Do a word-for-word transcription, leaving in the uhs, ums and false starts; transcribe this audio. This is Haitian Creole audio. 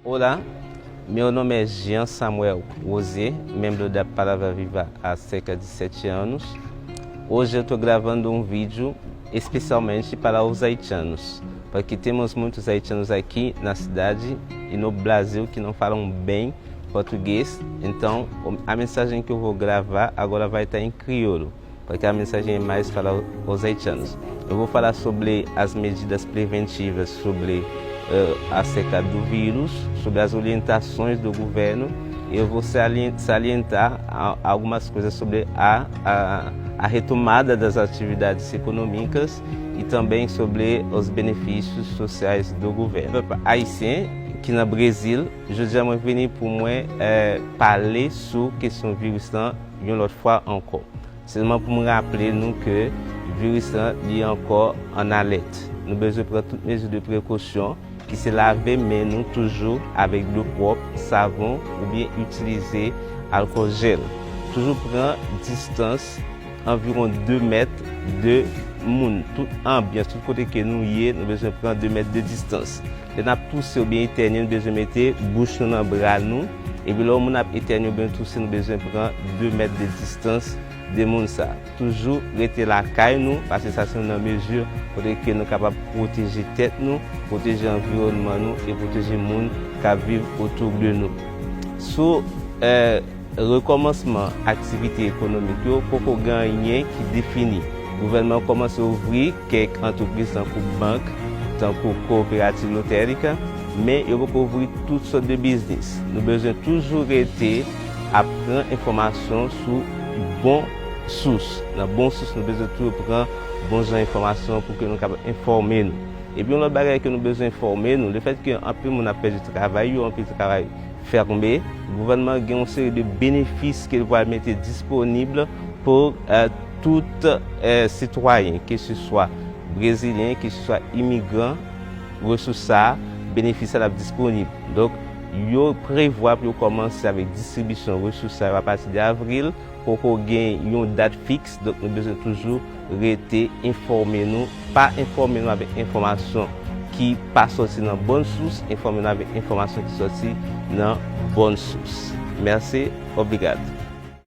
Olá, meu nome é Jean Samuel Rosier, membro da Palavra Viva há cerca de sete anos. Hoje eu estou gravando um vídeo especialmente para os haitianos, porque temos muitos haitianos aqui na cidade e no Brasil que não falam bem português. Então, a mensagem que eu vou gravar agora vai estar em crioulo, porque a mensagem é mais para os haitianos. Eu vou falar sobre as medidas preventivas sobre eh, acerca do vírus, sobre as orientações do governo. Eu vou salientar algumas coisas sobre a, a, a retomada das atividades econômicas e também sobre os benefícios sociais do governo. Pèp ayisyen ki nan Brezil, jodi a mwen vini pou mwen eh, pale sou kesyon viris lan yon lòt fwa ankò. Sèlman pou m raple nou ke viris lan li ankò an alèt. Nou bezwen pran tout mezi de prekosyon, ki se lave men nou toujou avèk dlo pwòp, savon oubyen itilize alkòl jèl. Toujou pran distans anviwon de mèt de moun. Tout anbyans, tout kote ke nou ye, nou bezwen pran de mèt de distans. Lè n ap touse oubyen etènye, nou bezwen mete bouch nou nan bra nou. Epi lè yon moun ap etènye oubyen touse, nou bezwen pran de mèt de distans de moun sa. Toujou rete lakay nou, paske sa se youn nan mezi kote ke nou kapab pwoteje tèt nou, pwoteje anviwònman nou e pwoteje moun k ap viv otou de nou. Sou eh, rekòmansman aktivite ekonomik yo, poko gen anyen ki defini. Gouvènman an kòmanse ouvri kèk antrepriz tankou bank, tankou kooperativ lotèrik, men yo poko ouvri tout sòt de biznis. Nou bezwen toujou rete ap pran enfòmasyon sou bon sous. Nan bon sous, nou bezwen toujou pran bon jan enfòmasyon pou ke nou kapab enfòme nou. Epi yon lòt bagay ke nou bezwen enfòme nou, lefètke anpil moun ap pèdi travay yo, anpil travay fèmen, gouvènman an gen yon seri de benefis ke l pral mete disponib pou eh, tout eh, sitwayen, ke se swa brezilyen, ke se swa imigran, resous sa a, benefis sa l ap disponib. Donk, yo prevwa pou yo kòmanse avèk distribisyon resous sa yo apati de avril, poko gen yon dat fiks, donk nou bezwen toujou rete enfòme nou, pa enfòme nou avèk enfòmasyon ki pa sòti nan bòn sous, enfòme nou avèk enfòmasyon ki sòti nan bòn sous. Mèsi, obrigado.